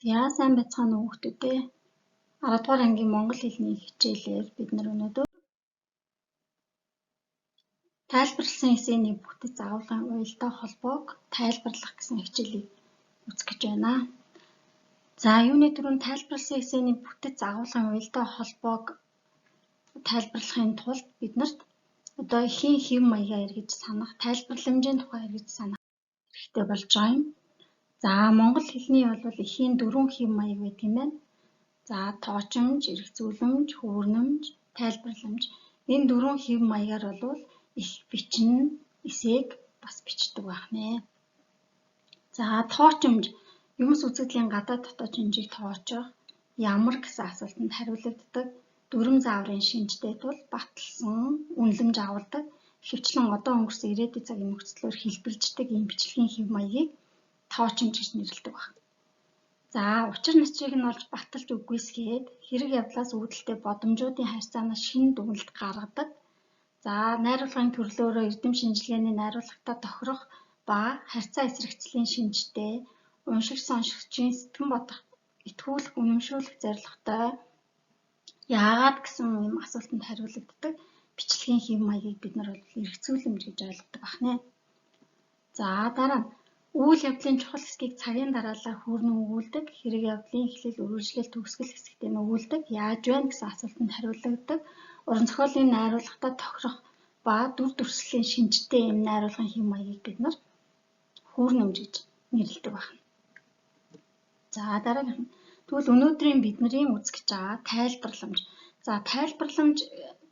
За сайн байцгаана уу хүүхдүүд ээ. 10 дугаар ангийн монгол хэлний хичээлээр бид нар өнөөдөр тайлбарласан эсэний бүтэц агуулгын уялдаа холбоог тайлбарлах гэсэн хичээлийг үзэх гэж байна. За юуны түрүүнд тайлбарласан эсэний бүтэц агуулгын уялдаа холбоог тайлбарлахын тулд бид нарт одоо эхийн хэв маягаа эргэж санах, тайлбарламжийн тухай эргэж санах хэрэгтэй болж байгаа юм. За монгол хэлний бол эхийн дөрвөн хэв маяг байдаг юм байна. За тоочмж, эргэцүүлэмж, хүүрнэмж, тайлбарламж. Энэ дөрвөн хэв маягаар бол их бичнэ, эсээг бас бичдэг байх нэ. За тоочмж юмс үзэгдлийн гадаад дотоод шинжийг тоочих, ямар гэсэн асуултанд хариулагддаг, дүрэм зааврын шинжтэй тул баталсан үнэлэмж агуулдаг, ихэвчлэн одоо өнгөрсөн ирээдүйн цагийн нөхцлөөр хэлбэрлждэг ийм бичлэгийн хэв маягийг тоочмж гэж нэрлэдэг байна. За учир начрыг нь олж баталж үгүйсгээд хэрэг явдлаас үүдэлтэй бодомжуудын харьцаанаас шинэ дүгнэлт гаргадаг. За найруулгын төрлөөрөө эрдэм шинжилгээний найруулгатай тохирох ба харьцаа эсрэгцлийн шинжтэй, уншигч сонсогчийн сэтгэн бодох, итгүүлэх, үнэмшүүлэх зорилготой яагаад гэсэн юм асуултанд хариулагддаг бичлэгийн хэв маягийг бид нар бол эргэцүүлэмж гэж ойлгодог байх нэ. За дараа нь үйл явдлын чухал хэсгийг цагийн дараалал хүүрнэн өгүүлдэг, хэрэг явдлын эхлэл, үргэлжлэл, төгсгөл хэсэгтээ нь өгүүлдэг, яаж байна гэсэн асуултанд хариулагддаг, уран зохиолын найруулгатай тохирох ба дүр төрслийн шинжтэй юм найруулгын хэв маягийг бид нар хүүрнэмж гэж нэрлэдэг байна. За дараагийнх нь тэгвэл өнөөдрийн бидний үзэх гэж байгаа тайлбарламж. За тайлбарламж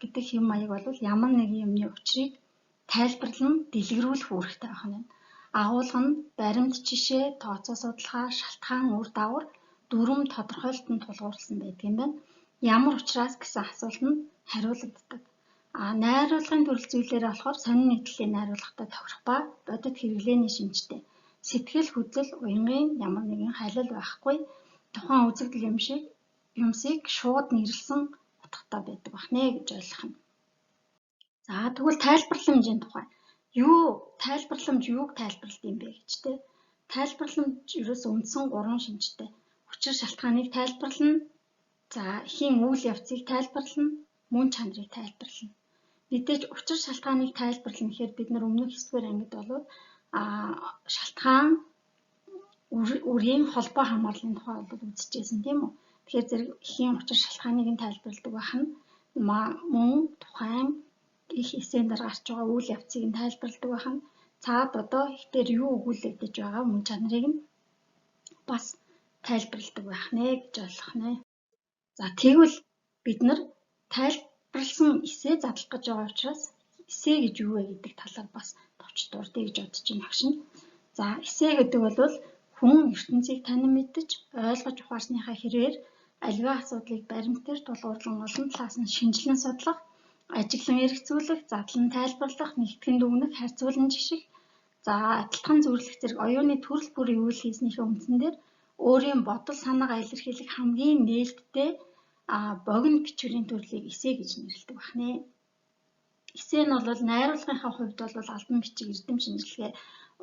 гэдэг хэв маяг бол ямар нэгэн юмны учрыг тайлбарлан дэлгэрүүлэх үүрэгтэй байх нь. Агуулга нь баримт жишээ, тооцоо судалгаа, шалтгаан үр дагавар, дүрэм тодорхойлолтод тулгуурласан байдаг юм байна. Ямар учраас гэсэн асуултанд хариулагддаг. А найруулгын төрөл зүйлээрээ болохоор сонин нийтлэлийн найруулгатай тохирох ба бодит хэрэглээний шинжтэй. Сэтгэл хөдлөл, уянгийн ямар нэгэн халил байхгүй. Тухайн үзэгдэл юм шиг юмсыг шууд нэрлсэн утгатай байдаг байх нэ гэж ойлгох нь. За тэгвэл тайлбарламжийн тухай. Юу тайлбарламж юуг тайлбарлалт юм бэ гэж те. Тайлбарламж ерөөсөө үндсэн гурван шинжтэй. Учир шалтгааныг тайлбарлана. За эхийн үйл явцыг тайлбарлана, мөн чанарыг тайлбарлана. Мэдээж учир шалтгааныг тайлбарлана гэхээр бид нар өмнөх 9 дугаар ангид болоод шалтгаан үрийн холбоо хамаарлын тухай бол үзчихсэн тийм үү. Тэгэхээр зэрэг эхийн учир шалтгааныг нь тайлбарладаг байх нь мөн тухайн их эсээн дээр гарч байгаа үйл явцыг нь тайлбарладаг байх нь цаад одоо их дээр юу өгүүлэгдэж байгаа мөн чанарыг нь бас тайлбарладаг байх нэ гэж ойлгох нэ. За тэгвэл бид нар тайлбарласан эсээ задлах гэж байгаа учраас эсээ гэж юу вэ гэдэг талаар бас товч дурдъя гэж бодож байна багш нь. За эсээ гэдэг бол хүн ертөнцийг танин мэдэж, ойлгож ухаарсныхаа хэрээр аливаа асуудлыг баримтаар тулгуурлан олон талаас нь шинжилэн судлах, ажиглан эргэцүүлэх, задлан тайлбарлах, нэгтгэн дүгнэх, харьцуулан жиших, за адилтган зөвлөх зэрэг оюуны төрөл бүрийн үйл хийснийхээ үндсэн дээр өөрийн бодол санаагаа илэрхийлэх хамгийн нээлттэй богино бичвэрийн төрлийг эсэ гэж нэрлэдэг байх нэ. Эсэ нь бол найруулгынхаа хувьд бол албан бичиг, эрдэм шинжилгээ,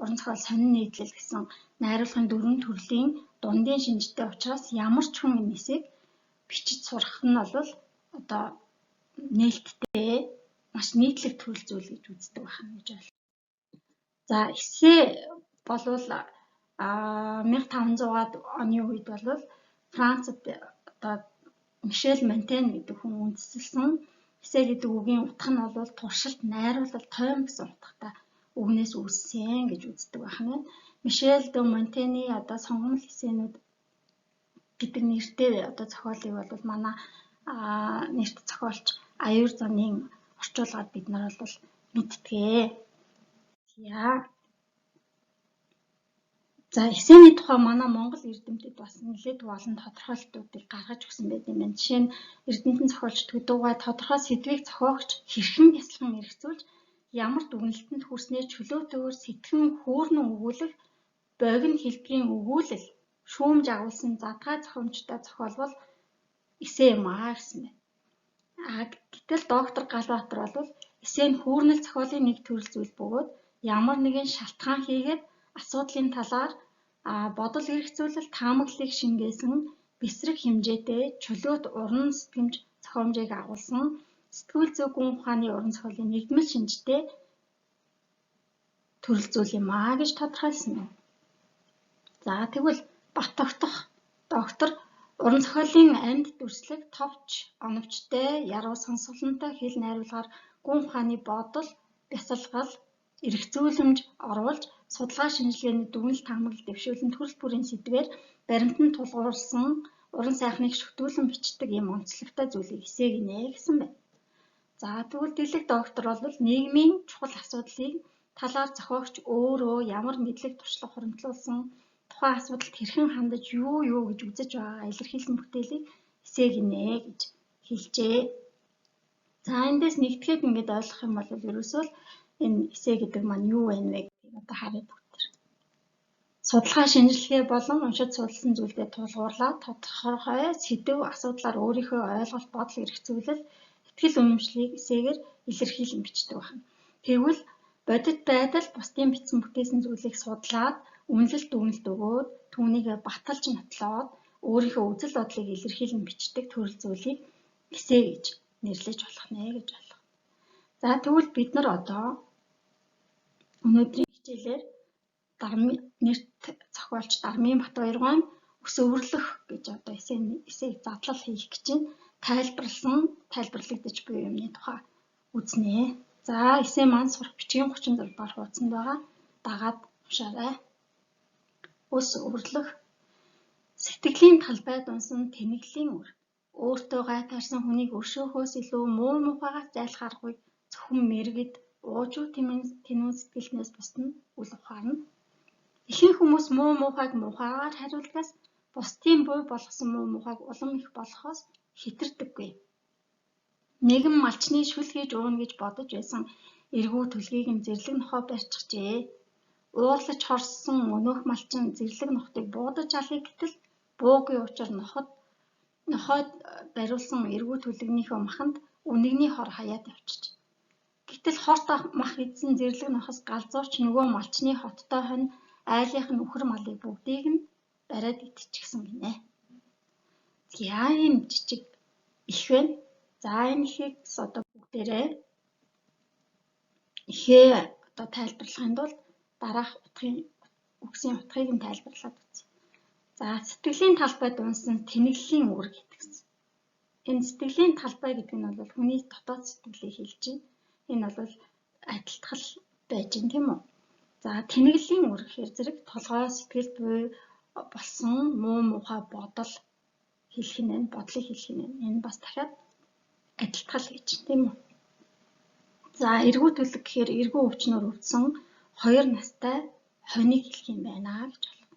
уран зохиол, сонин нийтлэл гэсэн найруулгын дөрвөн төрлийн дундын шинжтэй учраас ямар ч хүн энэ эсээг бичиж сурах нь бол одоо нээлттэй маш нийтлэг төрөл зүйл гэж үздэг байна гэж ойлголоо. За эсэ болвол 1500-аад оны үед бол Францад одоо Мишель Монтень гэдэг хүн үндэслэсэн эсэ гэдэг үгийн утга нь бол туршилт, найруулал, тойм гэсэн утгатай үгнээс үүссэн гэж үздэг байх нь. Мишель де Монтений одоо сонгомол эсэнүүд гэдэг нэртэй одоо зохиолыг бол манай нэрт зохиолч Аюур заны орчуулгаар бид нар бол мэддэг. За эсэний тухай манай Монгол эрдэмтэд бас нэлээд олон тодорхойлолтуудыг гаргаж өгсөн байт юм байна. Жишээ нь эрдэмтэн зохиолч Төдөвгай тодорхой сэдвийг зохиогч хэрхэн бясалган эргэцүүлж ямар дүгнэлтэнд хүрснээр чөлөөтэйгээр сэтгэн хөөрнөн өгүүлэх богино хэлбэрийн өгүүлэл шүүмж агуулсан задгай зохиомжтой зохиол бол эсэ юм аа гэсэн байна. Гэтэл доктор Галбаатар бол эсэ нь хүүрнэл зохиолын нэг төрөл зүйл бөгөөд ямар нэгэн шалтгаан хийгээд асуудлын талаар Бодол эргцүүлэл таамаглалыг шингээсэн бэсрэг хэмжээтэй чөлөөт уран сэтгэмж зохиомжийг агуулсан сэтгүүл зүй гүн ухааны уран зохиолын нэгдмэл шинжтэй төрөл зүйл юм аа гэж тодорхойлсон байна. За тэгвэл Бат-Тогтох доктор уран зохиолын амьд дүрслэг товч оновчтой яруу сонсголонтой хэл найруулгаар гүн ухааны бодол, бясалгал, эргцүүлэмж оруулж судалгаа шинжилгээний дүгнэлт таамаглал дэвшүүлэн төрөл бүрийн сэдвээр баримтанд тулгуурласан уран сайхныг шөтгүүлэн бичдэг ийм онцлогтой зүйлийг эсэ гинэ гэсэн байна. За тэгвэл Дэлэг доктор бол нийгмийн чухал асуудлыг талаар зохиогч өөрөө ямар мэдлэг туршлага хуримтлуулсан тухайн асуудалд хэрхэн хандаж юу юу гэж үзэж байгаагаа илэрхийлсэн бүтээлийг эсэ гинэ гэж хэлжээ. За эндээс нэгтгэхэд ингээд ойлгох юм бол ерөөсөө л энэ эсэ гэдэг маань юу байна вэ гэдгийг одоо харъя бүгд. Судалгаа шинжилгээ болон уншиж судалсан зүйлдээ тулгуурлаад тодорхой сэдэв асуудлаар өөрийнхөө ойлголт, бодол эргцүүлэл, итгэл үнэмшлийг эсээгээр илэрхийлэн бичдэг байна. Тэгвэл бодит байдал бусдын бичсэн бүтээсэн зүйлийг судлаад үнэлэл дүгнэлт өгөөд түүнийг баталж нотлоод өөрийнхөө үзэл бодлыг илэрхийлэн бичдэг төрөл зүйлийг эсэ гэж нэрлэж болох нэ гэж ойлгоно. За тэгвэл бид нар одоо өнөөдрийн хичээлээр нэрт зохиолч Дармын Батбаяргаан өс өвөрлөх гэж одоо эсээг задлал хийх гэж байна. Тайлбарласан, тайлбарлагдаж буй юмны тухай үзнэ. За эсэ маань сурах бичгийн 36 дугаар хуудсанд байгаа. Дагаад уншаарай. Өс өвөрлөх. Сэтгэлийн талбайд унсан тэнэглэлийн үр. Өөртөө гай таарсан хүнийг өршөөхөөс илүү муу мухайгаас зайлах аргагүй зөвхөн мэргэд уужуу тэнүүн сэтгэлнээс бусад нь үл ухаарна. Ихэнх хүмүүс муу муухайг муухайгаар хариулдгаас бусдын буй болгосон муу муухайг улам их болохоос хэтэрдэггүй. Нэгэн малчны шүл хийж ууна гэж бодож байсан эргүү төлгийг нь зэрлэг нохой барьчихжээ. Уурлаж хорссон өнөөх малчин зэрлэг нохотыг буудаж алъя гэтэл буугийн учир нохойд бариулсан эргүү төлгөнийхөө маханд үнэгний хор хаяад явчихжээ. Гэтэл хорт мах идсэн зэрлэг нохос галзуурч нөгөө малчны хоттой хонь айлынх нь үхэр малыг бүгдийг нь бариад идчихсэн гинэ. За ийм жижиг их байна. За энэ ихийг одоо бүгдээрээ ихээ одоо тайлбарлахын тулд дараах утгын үгсийн утгыг нь тайлбарлаад үзье. За сэтгэлийн талбайд унсан тэнэглэлийн үр гэдгсэн. Энэ сэтгэлийн талбай гэдэг нь бол хүний дотоод сэтгэлийг хэлж байна. Энэ бол адилтгал байж байна тийм үү? За тэнэглэлийн үр гэхээр зэрэг толгой сэтгэл буй болсон муу мухай бодол хэлэх нь, бодлыг хэлэх нь. Энэ бас дахиад адилтгал гэж тийм үү? За эргүү төлөг гэхээр эргүү өвчнөр өвдсөн 2 настай хониг хэлэх юм байна гэж ойлгоно.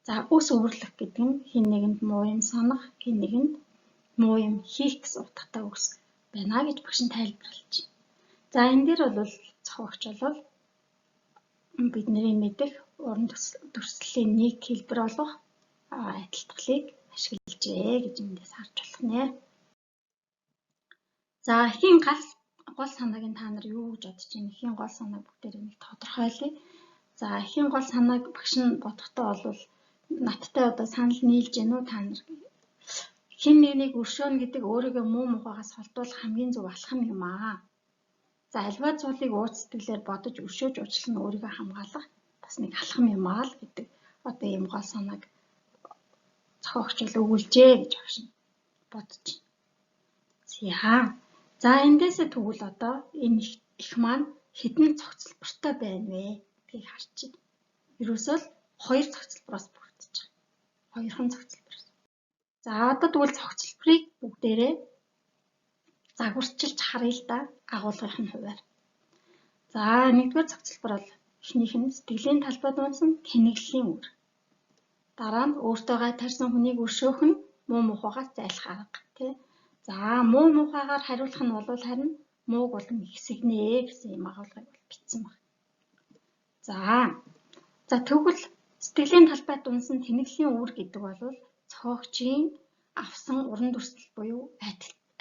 За өс өвөрлөх гэдэг нь хэн нэгэнд муу юм санах, хэн нэгэнд муу юм хийх гэсэн утгатай үгс байна гэж багш нь тайлбарлаж байна. За энэ дээр бол зохиогч бол бидний мэдэх уран дүрслэлийн нэг хэлбэр болох адилтгалыг ашиглажээ гэж эндээс харж болох нэ. За эхийн гол санааг нь та нар юу гэж бодож байна? Эхийн гол санааг бүгдээрээ нэг тодорхойлъё. За эхийн гол санааг багш нь бодохдоо бол надтай одоо санал нийлж гэнэ үү та нар? Хэн нэгнийг өршөөнө гэдэг өөрийгөө муу мухайгаас холдуулах хамгийн зөв алхам юм аа. За альва зүйлийг ууц сэтгэлээр бодож өршөөж уучлах нь өөрийгөө хамгаалах бас нэг алхам юм аа л гэдэг одоо ийм гол санааг зохиогч л өгүүлжээ гэж багш нь бодож байна. За. За эндээсээ тэгвэл одоо энэ их маань хэдэн цогцлбортой байна вэ гэдгийг харж байна. Ерөөсөө л хоёр цогцлбороос бүрдэж байгаа. Хоёрхан цогцлбороос. За одоо тэгвэл цогцлборыг бүгдээрээ загварчилж харъя л да агуулгын нь хувиар. За нэгдүгээр цогцлбор бол эхнийх нь сэтгэлийн талбайд унсан тэнэглэлийн үр. Дараа нь өөртөө гай таарсан хүнийг өршөөх нь муу мухайгаас зайлах арга тий. За муу мухайгаар хариулах нь бол харин мууг болон ихсгэнэ гэсэн юм агуулгыг бол бичсэн байна. За тэгвэл сэтгэлийн талбайд унсан тэнэглэлийн үр гэдэг бол зохиогчийн авсан уран дүрслэл буюу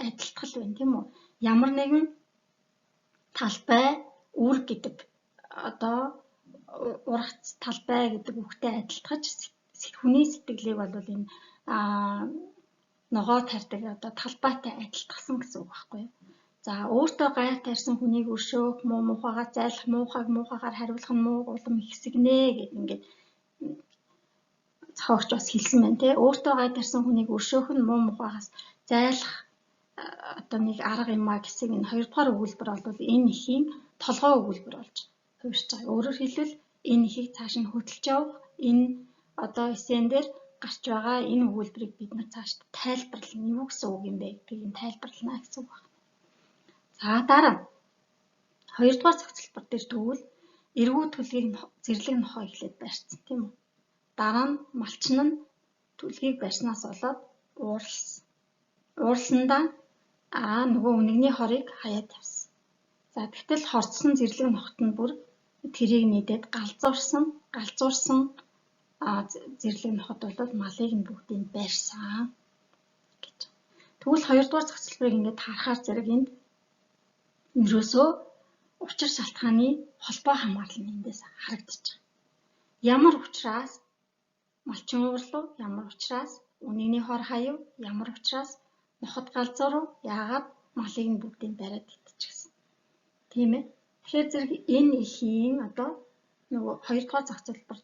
адилтгал байна тийм үү? Ямар нэгэн талбай үр гэдэг одоо Ургац талбай гэдэг үгтэй адилтгаж хүний сэтгэлийг бол энэ ногоо тарьдаг одоо талбайтай адилтгасан гэсэн үг байхгүй юу? За өөртөө гай тарьсан хүнийг өршөөх, муу мухайгаас зайлах, муухайг муухайгаар хариулах нь мууг улам ихсгэнэ гэд ингээд зохиогч бас хэлсэн байна те. Өөртөө гай тарьсан хүнийг өршөөх нь муу мухайгаас зайлах одоо нэг арга юм а гэсэн энэ хоёрдугаар өгүүлбэр бол энэ эхийн толгой өгүүлбэр болж хувирч байгаа. Өөрөөр хэлбэл энэ эхийг цааш нь хөтөлж явах, энэ одоо эсэн дээр гарч байгаа энэ өгүүлбэрийг бид нар цааш тайлбарлана. Юу гэсэн үг юм бэ гэдгийг нь тайлбарлана гэсэн үг байна. За дараа нь хоёрдугаар зохицолбор дээр тэгвэл эргүү төлгийг зэрлэг нохой эхлээд барьсан тийм үү? Дараа нь малчин нь төлгийг барьснаас болоод уурлсан. Уурлсандаа нөгөө үнэгний хорыг хаяад тавьсан. За тэгтэл хорцсон зэрлэг нохот нь бүр тэрийг нийдээд галзуурсан, галзуурсан зэрлэг нохот бол малыг нь бүгдийг барьсан гэж. Тэгвэл хоёрдугаар зохицолборыг ингээд харахаар зэрэг энд ерөөсөө учир шалтгааны холбоо хамаарал нь эндээс харагдаж байгаа. Ямар учраас малчин уурлав, ямар учраас үнэгний хор хаяв, ямар учраас нохот галзуурав, яагаад малыг нь бүгдийг бариад идчихсэн. Тийм ээ. Тэгэхээр зэрэг энэ эхийн одоо нөгөө хоёрдугаар зохицолбор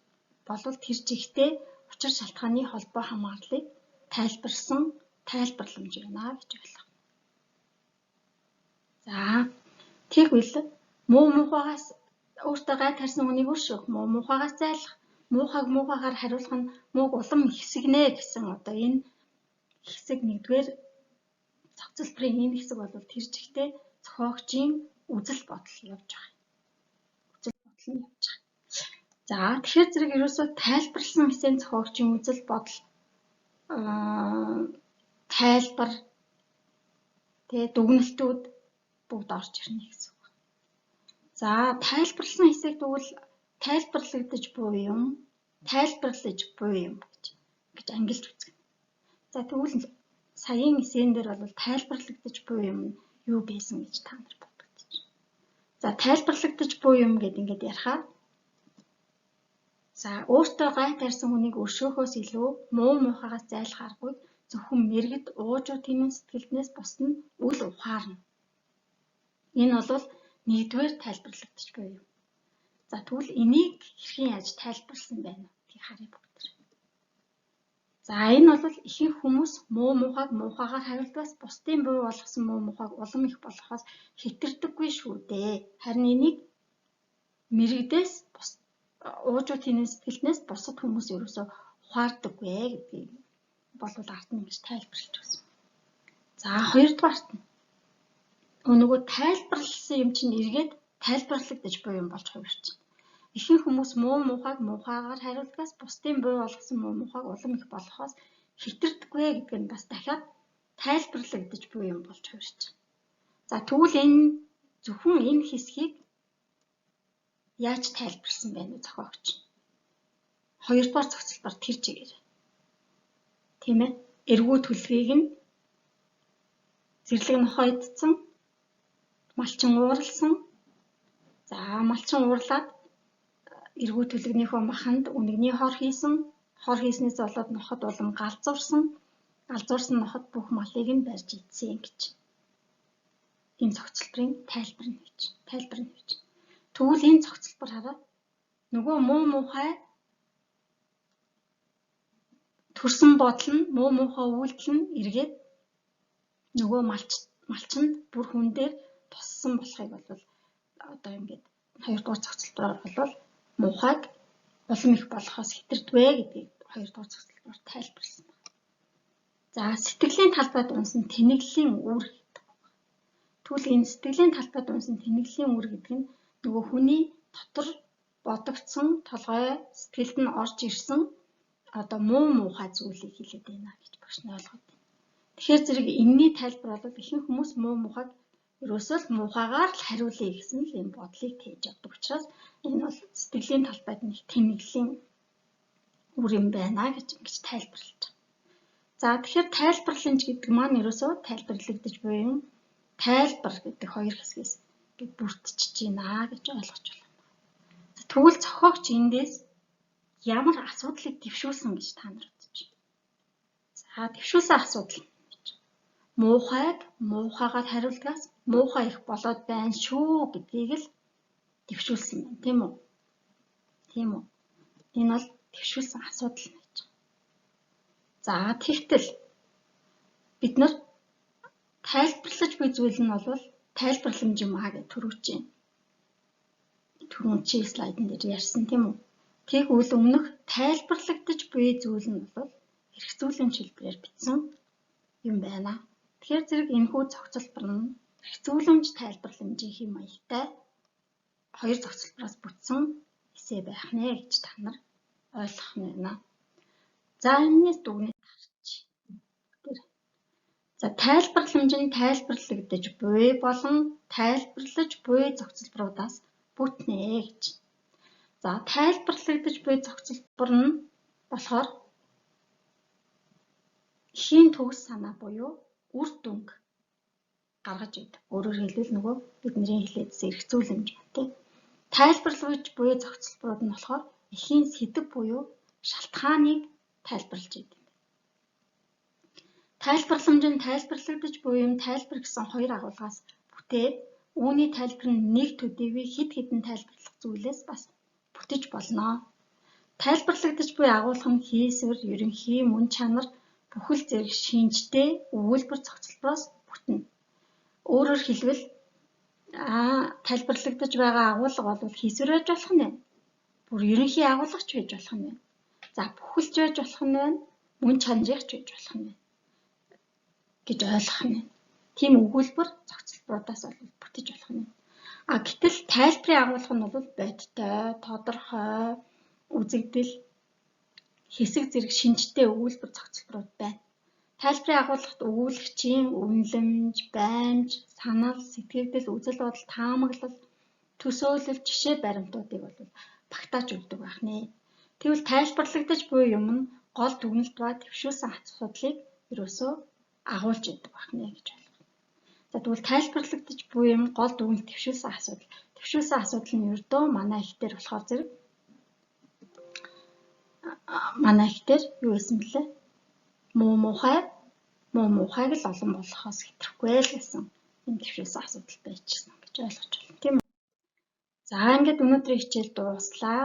болвол тэр чигтээ учир шалтгааны холбоо хамаарлыг тайлбарлсан тайлбарламж байна гэж ойлгох. За тэгвэл муу муухайгаас өөртөө гай тарьсан хүнийг өршөөх, муу муухайгаас зайлах, муухайг муухайгаар хариулах нь мууг улам ихсгэнэ гэсэн одоо энэ хэсэг нэгдүгээр зохицолборын энэ хэсэг бол тэр чигтээ зохиогчийн үзэл бодол явж байгаа. Үзэл бодол нь явж байгаа. За тэгэхээр зэрэг ерөөсөө тайлбарласан эсэн зохиогчийн үзэл бодол тайлбар тэгээ дүгнэлтүүд бүгд орж ирнэ гэсэн үг. За тайлбарласан хэсэг тэгвэл тайлбарлагдаж буй юм, тайлбарлаж буй юм гэж ангилж үзгэнэ. За тэгвэл саяын эсэн дээр бол тайлбарлагдаж буй юм юу байсан гэж та нар бодогдож байна. За тайлбарлагдаж буй юм гэд ингээд ярихаар за өөртөө гай тарьсан хүнийг өршөөхөөс илүү муу муухайгаас зайлах аргагүй зөвхөн мэргэд уужуу тэмэн сэтгэлднээс бусад нь үл ухаарна. Энэ бол нэгдүгээр тайлбарлагдаж буй юм. За тэгвэл энийг хэрхэн яаж тайлбарласан байна вэ гэдгийг харъя бүгд. За энэ бол ихэнх хүмүүс муу муухайг муухайгаар хариулдгаас бусдын буй болгосон муу муухайг улам их болгохоос хэтэрдэггүй шүү дээ. Харин энийг мэрэгдээс уужуу тэнэн сэтгэлднээс бусад хүмүүс ерөөсөө ухаардаггүй гэдгийг болвол ард нь ингэж тайлбарлаж өгсөн. За хоёрдугаарт нь нөгөө тайлбарласан юм чинь эргээд тайлбарлагдаж буй юм болж хувирч байна. Ихэнх хүмүүс муу муухайг муухайгаар хариулдгаас бусдын буй болгосон муу муухайг улам их болгохоос хэтэрдэггүй гэдг нь бас дахиад тайлбарлагдаж буй юм болж хувирч байна. За тэгвэл энэ зөвхөн энэ хэсгийг яаж тайлбарласан байна вэ зохиогч? Хоёрдугаар зохицолбор тэр чигээр. Тийм ээ. Эргүү төлгийг нь зэрлэг нохой идсэн, малчин ууралсан. За малчин уурлаад эргүү төлгөнийхөө маханд үнэгний хор хийсэн. Хор хийснээс болоод ноход улам галзуурсан. Галзуурсан ноход бүх малыг нь барьж идсэн гэж. Энэ зохицолборын тайлбар нь гэж. Тайлбар нь гэж. Тэгвэл энэ зохицолбор хараа нөгөө муу муухай төрсөн бодол нь муу муухай үйлдэл нь эргээд нөгөө малчинд бүр хүн дээр туссан болохыг бол одоо ингээд хоёрдугаар зохицолбороор бол муухайг улам их болохоос хэтэрдвэ гэдгийг хоёрдугаар зохицолбороор тайлбарласан байна. За сэтгэлийн талбайд унсан тэнэглэлийн үр гэдэг. Тэгвэл энэ сэтгэлийн талбайд унсан тэнэглэлийн үр гэдэг нь нөгөө хүний дотор бодогдсон толгой сэтгэлд нь орж ирсэн одоо муу муухай зүйлийг хэлээд байна гэж багш нь ойлгоод байна. Тэгэхээр зэрэг энэний тайлбар бол ихэнх хүмүүс муу муухайг ерөөсөө л муухайгаар л хариулъя гэсэн л ийм бодлыг тээж явдаг учраас энэ бол сэтгэлийн талбайд нэг тэнэглэлийн үр юм байна гэж ингэж тайлбарлаж байгаа. За тэгэхээр тайлбарланч гэдэг маань ерөөсөө тайлбарлагдаж буй юм тайлбар гэдэг хоёр хэсгээс ингээд бүрдчихэж байна гэж ойлгож байна. За тэгвэл Тэгвэл зохиогч эндээс ямар асуудлыг дэвшүүлсэн гэж та нар бодож байна? За, дэвшүүлсэн асуудал гэж. Муухайг муухайгаар хариулдгаас муухай их болоод байна шүү гэдгийг л дэвшүүлсэн байна, тийм үү? Тийм үү? Энэ бол дэвшүүлсэн асуудал гэж. За, тэгтэл бид нар тайлбарлаж буй зүйл нь бол тайлбарламж юм аа гэж түрүүчийн. Түрүүн чи слайдн дээр ярьсан, тийм үү? Тэгвэл өмнөх тайлбарлагдаж буй зүйл нь бол хэрэгцүүлэмж хэлбэрээр бичсэн юм байна. Тэгэхээр зэрэг энэхүү зохицолбор нь хэрэгцүүлэмж тайлбарламжийн хэв маягтай хоёр зохицолбороос бүтсэн эсэ байх нэ гэж та нар ойлгох нь байна. За, энэс дүгнэлт гарч. За, тайлбарламж нь тайлбарлагдаж буй болон тайлбарлаж буй зохицолборудаас бүтнэ гэж. За, тайлбарлагдаж буй зохицолбор нь болохоор эхийн төгс санаа буюу үр дүнг гаргаж өгдөг. Өөрөөр хэлбэл нөгөө бидний хэлээдсэн эргцүүлэмж байна, тийм. Тайлбарлаж буй зохицолборууд нь болохоор эхийн сэдэв буюу шалтгааныг тайлбарлаж өгдөг. Тайлбарламж нь тайлбарлагдаж буй юм тайлбар гэсэн хоёр агуулгаас бүтээд үүний тайлбар нь нэг төдийгүй хэд хэдэн тайлбарлах зүйлээс бас бүтэж болно. Тайлбарлагдаж буй агуулга нь хийсвэр, ерөнхий, мөн чанар бүхэл зэрэг шинжтэй өгүүлбэр зохицолбороос бүтнэ. Өөрөөр хэлбэл тайлбарлагдаж байгаа агуулга бол хийсвэр байж болох нь байна. Бүр ерөнхий агуулга ч байж болох нь байна. За, бүхэлж байж болох нь байна. Мөн чанарыг ч байж болох нь байна гэж ойлгох нь байна. Тийм өгүүлбэр зохицолборудаас бол бүтэж болох нь. А гэтэл тайлбарын агуулга нь бол бодиттой, тодорхой, үзэгдэл, хэсэг зэрэг шинжтэй өгүүлбэр зохицолборууд байна. Тайлбарын агуулгад өгүүлэгчийн үнэлэмж, баймж, санал, сэтгэгдэл, үзэл бодол, таамаглал, төсөөлөл, жишээ баримтуудыг бол багтааж өгдөг байх нэ. Тэгвэл тайлбарлагдаж буй юм нь гол дүгнэлт ба дэвшүүлсэн асуудлыг ерөөсөө агуулж өгдөг байх нэ гэж ойлгоно. За, тэгвэл тайлбарлагдаж буй юм гол дүгнэлт дэвшүүлсэн асуудал. Дэвшүүлсэн асуудал нь ердөө манай их дээр болохоор зэрэг манай их дээр юу байсан бэлээ? Муу муухай, муу муухайг л олон болохоос хэтрэхгүй л гэсэн энэ дэвшүүлсэн асуудал байчихсан гэж ойлгож байна, тийм үү? За, ингээд өнөөдрийн хичээл дууслаа.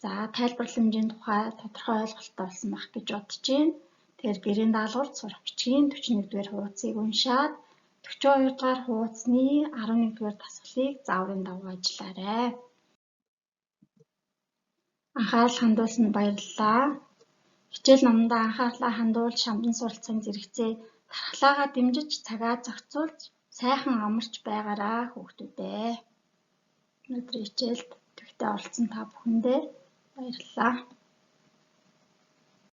За, тайлбарламжийн тухай тодорхой ойлголттой болсон байх гэж бодож байна. Тэгэхээр гэрийн даалгавар сурах бичгийн 41-р хуудсыг уншаад 42-р хуудасны 11-р дасгалыг зааврын дагуу ажиллаарай. Анхаарал хандуулсанд баярлалаа. Хичээл номондоо анхаарлаа хандуулж, шамдан суралцахын зэрэгцээ тархлаагаа дэмжиж, цагаа зохицуулж, сайхан амарч байгаарай хүүхдүүдээ. Өнөөдрийн хичээлд идэвхтэй оролцсон та бүхэндээ баярлалаа.